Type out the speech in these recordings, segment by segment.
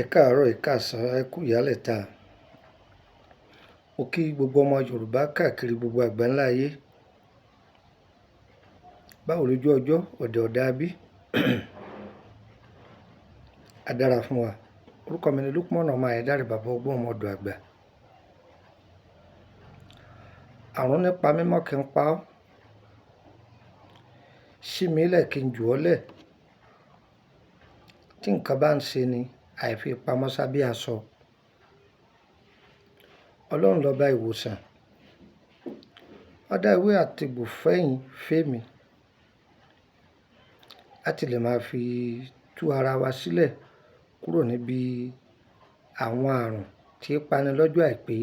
Ẹ káàárọ̀, ẹ̀ káàsán, ẹ kú ìyálẹ̀ta. Mo kí gbogbo ọmọ Yorùbá káàkiri gbogbo àgbáńlá ayé. Báwo lójú ọjọ́, ọ̀dẹ̀ ọ̀dà bí? A dára fún wa. Orúkọ mi ni Lukman ọmọ Ayédáre, bàbá ọgbọ́n ọmọ ọ̀dọ̀ àgbà. Àrùn nípa mímọ́ kí n pa ọ́. Ṣí mi lẹ̀ kí n jù ọ́ lẹ̀. Tí nǹkan bá ń ṣe ni, àìfi pamọ́ sábẹ́ aṣọ. Ọlọ́run lọba ìwòsàn. Ó dá ewé àtegbò fẹ́yìn fémi láti lè máa fi tú ara wa sílẹ̀ kúrò níbi àwọn àrùn tí í pani lọ́jọ́ àìpé.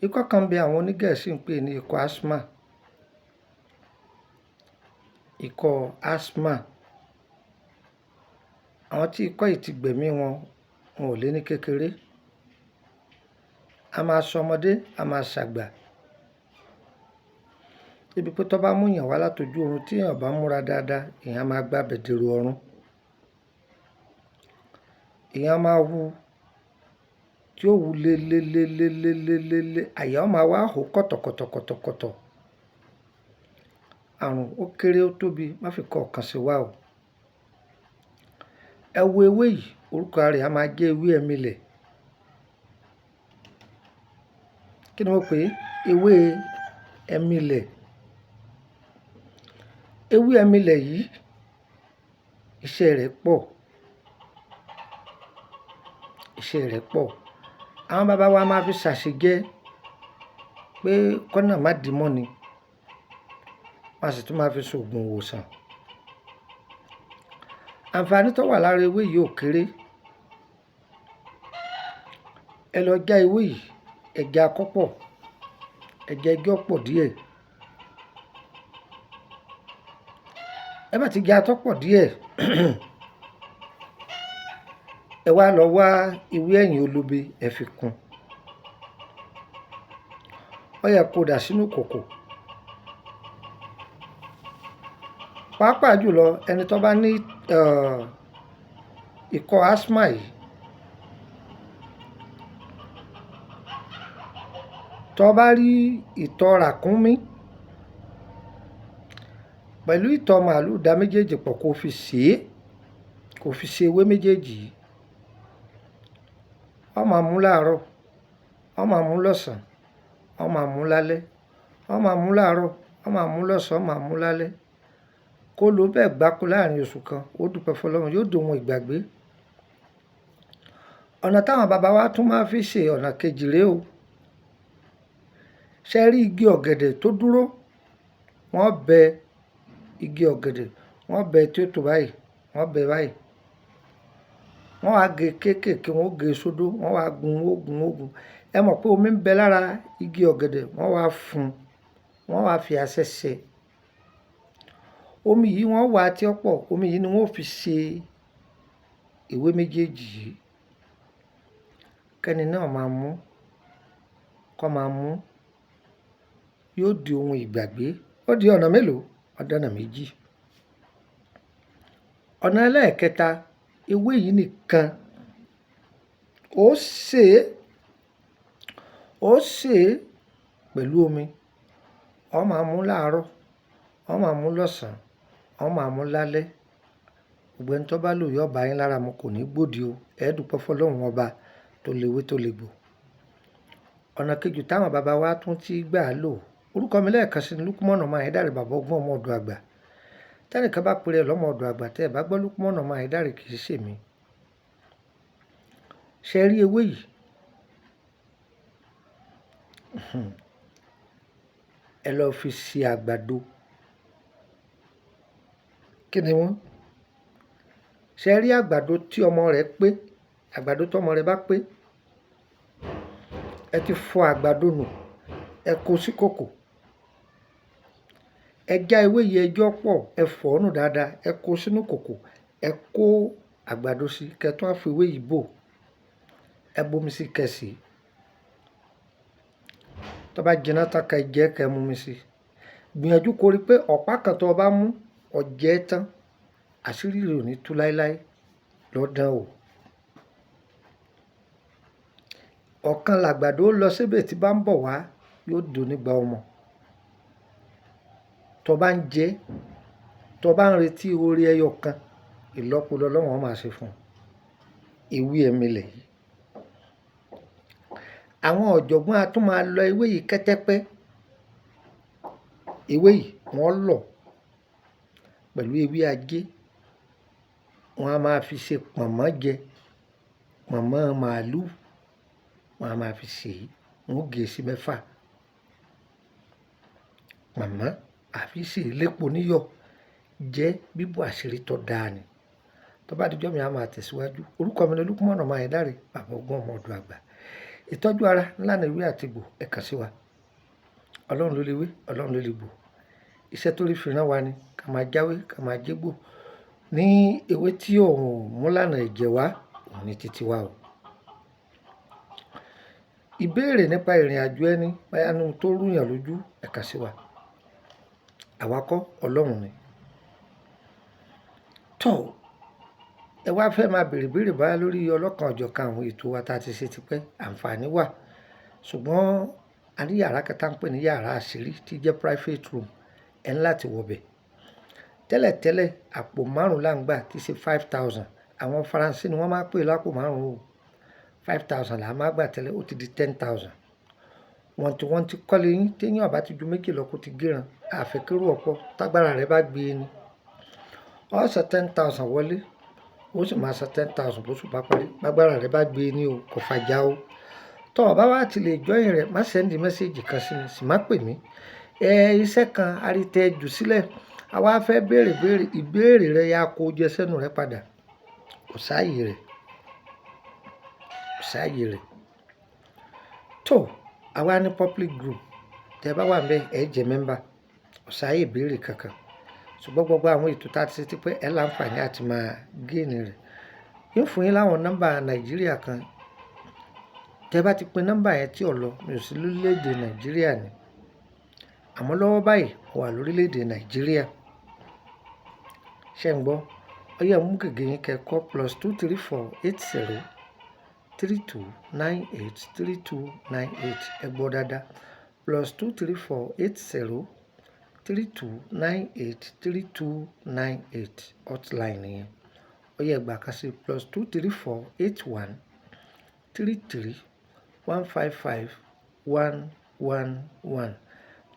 Ikọ́ kan ń bẹ àwọn onígẹ̀ẹ́sì ń pè ní ikọ́ asthma. Ikọ́ asthma. Àwọn tí ikọ́ yìí ti gbẹ̀mí wọn, wọn ò lé ní kékeré. A máa sọ ọmọdé, a máa ṣàgbà. Débi pé tó bá mú èèyàn wá látojú oorun tí èèyàn ò bá múra dáadáa, èèyàn máa gbá bẹ̀ dèrò ọ̀run. Èèyàn máa hu tí ó hu lé lé lé lé lé lé lé lé, àyà ó máa wá hó kọ̀tọ̀kọ̀tọ̀kọ̀tọ̀. Àrùn ó kéré ó tóbi, má fi kọ́ ọ̀kan sí wa o. Ẹ wo ewé yìí, orúkọ rẹ̀ a máa jẹ́ ewé ẹ̀milẹ̀. Kí ni mo pè é? Ewé ẹ̀milẹ̀. Ewé ẹ̀milẹ̀ yìí, iṣẹ́ rẹ̀ pọ̀. Iṣẹ́ rẹ̀ pọ̀. Àwọn bàbá wa máa fi ṣàṣejẹ pé kọ́nà má di mọ́ ni. Wọ́n sì tún máa fi ṣògùn ìwòsàn. Àǹfààní tó wà lára ewé yìí ò kéré. Ẹ lọ já ewé yìí, ẹ já kó pọ̀, ẹ jẹ́ kí ó pọ̀ díẹ̀. Ẹ bá ti já tó pọ̀ díẹ̀, ẹ wá lọ wá ewé ẹ̀yìn olóbe, ẹ fi kún. Ó yẹ kó dà sínú kòkò. Pàápàá jùlọ ẹni tó bá ní, ikọ́ asthma yìí, tó bá rí ìtọ̀ ràkúnmí pẹ̀lú ìtọ̀ màlúù, dà méjèèjì pọ̀ kó fi sè é, kó fi ṣe ewé méjèèjì yìí. Ó máa mú láàárọ̀, ó máa mú lọ́sàn-án, ó máa mú lálẹ́, ó máa mú láàárọ̀, ó máa mú lọ́sàn-án, ó máa mú lálẹ́. Kó ló bẹ́ẹ̀ gbáko láàrin oṣù kan, ó dúpẹ́ fún Ọlọ́run, yóò dohun ìgbàgbé. Ọ̀nà táwọn bàbá wa tún máa ń fi ṣe ọ̀nà kejì rèé o. Ṣé rí igi ọ̀gẹ̀dẹ̀ tó dúró? Wọ́n bẹ igi ọ̀gẹ̀dẹ̀, wọ́n bẹ tí ó tó báyìí, wọ́n bẹ báyìí. Wọ́n á gé kéékèèké, wọ́n ó gé sódó, wọ́n wá gun, ó gun, ó gun. Ẹ mọ̀ pé omi ń bẹ lára igi ọ̀gẹ̀dẹ̀, wọ́n wá fún, wọ́n wá fi asẹ́ ṣe. Omi yìí wọ́n wá tí ó pọ̀, omi yìí ni wọ́n ó fi ṣe ewé méjèèjì yìí. Kẹ́ni náà máa mú, kó máa mú, yóò di ohun ìgbàgbé. Ó di ọ̀nà mélòó? Ó di ọ̀nà méjì. Ọ̀nà ẹlẹ́ẹ̀kẹta, ewé yìí nìkan ó sè é, ó sè é pẹ̀lú omi. Ó máa mú láàárọ̀, ó máa mú lọ́sàn-án, ó máa mú lálẹ́. Gbogbo ẹni tó bá lò yóò bá yín lára mu, kò ní gbòdì o. Ẹ dúpẹ́ fún Ọlọ́run ọba tó lewé tó legbò. Ọ̀nà kejì táwọn bàbá wa tún ti gbà lò. Orúkọ mi lẹ́ẹ̀kan sí ni Lukman ọmọ Ayédáre, bàbá ọgbọ́n ọmọ ọ̀dọ̀ àgbà. Tẹ́nìkan bá pe rẹ̀ lọ́mọ ọ̀dọ̀ àgbà, tẹ́ ẹ bá gbọ́ Lukman ọmọ Ayédáre kì í ṣe mí. Ṣé rí ewé yìí? Ẹ lọ fi ṣe àgbàdo. Kí ni wọ́n? Ṣé rí àgbàdo tí ọmọ rẹ̀ pé? Àgbàdo tí ọmọ rẹ̀ bá pé, ẹ ti fọ àgbàdo nù, ẹ kó sí kòkò. Ẹ já ewé yìí, ẹ jọ́ pọ̀, ẹ fọ̀ ọ́ nù dáadáa, ẹ kó sínú kòkò, ẹ kó àgbàdo sí, kí ẹ tún wá fi ewé yìí bò. Ẹ bomi sí kẹ́ sí. Tó bá jiná tán kẹ́ jẹ́ kẹ́ mú mi sí. Gbìyànjú kó rí pé ọ̀pá kan tó bá mú, ọ jẹ ẹ́ tán, àṣírí rẹ̀ ò ní tú láéláé. Lọ́dàn o. Ọ̀kan làgbàdo lọ síbẹ̀ tí bá ń bọ̀ wá yóò donígba ọmọ. Tó bá ń jẹ, tó bá ń retí oore ẹyọ kan, ìlọ́po lọ́lọ́run ó máa ṣe fún ọ. Ewé ẹ̀milẹ̀ yìí. Àwọn ọ̀jọ̀gbọ́n a tún máa lọ ewé yìí kẹ́tẹ́pẹ́. Ewé yìí wọ́n lọ̀ pẹ̀lú ewé ajé. Wọ́n á máa fi ṣe pọ̀nmọ́ jẹ, pọ̀nmọ́ màlúù. Wọ́n á máa fi sè é, wọ́n ó gé e sí mẹ́fà. Pọ̀nmọ́ àfi sè é lépo níyọ̀ jẹ́ bíbò àṣírí tó dáa ni. Tó bá di ọjọ́ mi a máa tẹ̀síwájú. Orúkọ mi ni Olúkúmọ̀nà ọmọ Ayédáre, bàbá ogún ọmọ ọ̀dọ̀ àgbà. Ìtọ́jú ara ńlá ni ewé àti egbò, ẹ kàn sí wa. Ọlọ́run ló lè wé, Ọlọ́run ló lè gbò. Iṣẹ́ tó rí fi rán wa ni ká máa jáwé, ká máa jégbò. Ní ewé tí òun mú lánàá ẹ̀jẹ̀ wá, òun ní títí wa o. Ìbéèrè nípa ìrìnàjò ẹni, bóyá ní ohun tó rú yàn lójú, ẹ kàn sí wa. Àwa kọ́, Ọlọ́run ni. Tọ́, ẹ wá fẹ́ máa bèèrè bèèrè báyìí lórí ọlọ́kan ọ̀jọ̀kan àwọn ètò wa tí a ti ṣe tipẹ́, àǹfààní wà. Ṣùgbọ́n a ní yàrá kan tí à ń pè ní yàrá àṣírí tí jẹ́ private room, ẹ ní láti wọ bẹ̀. Tẹ́lẹ̀tẹ́lẹ̀ àpò márùn-ún là ń gbà tí ṣe 5,000. Àwọn Faransé ni wọ́n máa ń pè lápò márùn-ún o. 5,000 là á máa gbà tẹ́lẹ̀, ó ti di 10,000. Wọ́n ti kọ́lé yín tí èèyàn bá ti ju méjì lọ kó ti géràn. A fẹ́ kí irú ọ̀pọ̀ tágbára rẹ̀ bá gbé e ni. Ó san 10,000 wọlé, ó sì máa san 10,000 bó ṣù bá parí. Bágbára rẹ̀ bá gbé e ni o, kò fàjà o. Tọ́ ọ bá wá ti lè join rẹ̀, má send message kan sí mi, sì má pè mí. Ẹ iṣẹ́ kan a rí tẹ ju sílẹ̀. A wá fẹ́ béèrè béèrè, ìbéèrè rẹ ya kó jẹ sẹ́nu rẹ padà. Kò sáàyè rẹ̀. Kò sáàyè rẹ̀. Tó, àwa ní public group. Tẹ bá wà níbẹ̀, ẹ jẹ́ member. Kò sáàyè ìbéèrè kankan. Ṣùgbọ́n gbogbo àwọn ètò tí a ti ṣe tipẹ́, ẹ láǹfààní àti máa gain rẹ̀. Ń fún yín láwọn nọ́mbà Nàìjíríà kan. Tẹ bá ti pín nọ́mbà yẹn tí ò lọ, mi ò sí lórílẹ̀ èdè Nàìjíríà ni. Àmọ́ lọ́wọ́ báyìí, mo wà lórílẹ̀ èdè Nàìjíríà. Ṣé ń gbọ́? Ó yẹ mú gègé yín kẹ́kọ̀ọ́ +234 80 32 98 32 98. Ẹ gbọ́ dáadáa. +234 80 32 98 32 98 hotline yẹn. Ó yẹ gbà kan sí +234 81 33 155 111.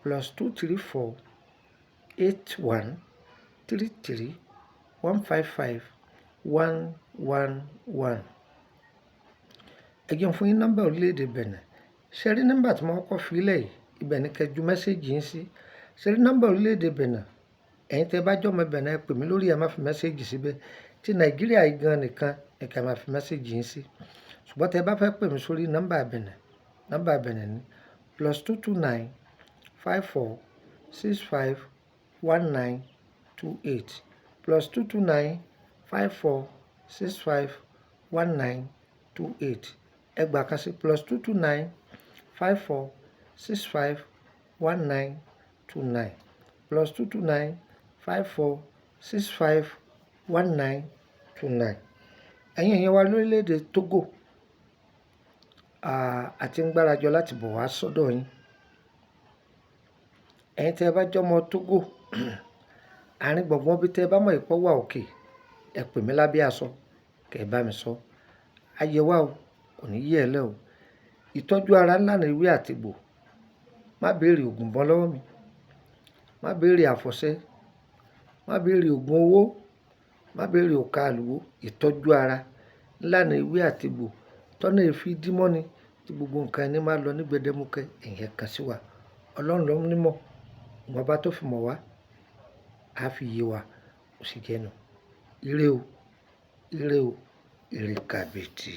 +234 81 33 155 111. Ẹ jẹ́ n fún yín nọ́mbà orílẹ̀ èdè Benin. Ṣé rí nọ́mbà tí mo kọ́kọ́ fi lẹ̀ yìí? Ibẹ̀ ni kí ẹ ju message yín sí. Ṣé rí nọ́mbà orílẹ̀ èdè Benin? Ẹ̀yin tí ẹ bá jọmọ Benin, ẹ pè mí lórí ẹ má fi message síbẹ̀. Tí Nàìjíríà yìí gan nìkan ni kí ẹ máa fi message yín sí. Ṣùgbọ́n tí ẹ bá fẹ́ pè mí sórí nọ́mbà Benin, nọ́mbà Benin ni +229 54 65 19 28. +229 54 65 19 28. Ẹ gbà kan sí +229 54 65 19 29. +229 54 65 19 29. Ẹ̀yin èèyàn wa lórílẹ̀ èdè Togo, a ti ń gbárajọ láti bọ̀ wá sọ́dọ̀ yín. Ẹ̀yin tí ẹ bá jọmọ Togo, àárín gbùngbùn bí tí ẹ bá mọ̀ ìpọ́ wà òkè, ẹ pè mí lábẹ́ aṣọ, kí ẹ bá mi sọ. Ayẹ wá o, kò ní yẹ ẹ lẹ́ o. Ìtọ́jú ara ńlá ni ewé àti egbò. Má béèrè ògùn bọ́ lọ́wọ́ mi. Má béèrè àfọ̀ṣẹ. Má béèrè ògùn owó. Má béèrè òǹkà àlùwò. Ìtọ́jú ara ńlá ni ewé àti egbò. Tọ́nà èéfín dímọ́ ni tí gbogbo nǹkan ẹni máa lọ ní gbẹdẹmukẹ, ẹ̀yin kan sí wa. Ọlọ́run ló ní mọ̀. Ìwọ̀nba tó fi mọ̀ wá, á fi yé wa, ó sì jẹ́ nu. Ire o, ire o, ire kàbìtì.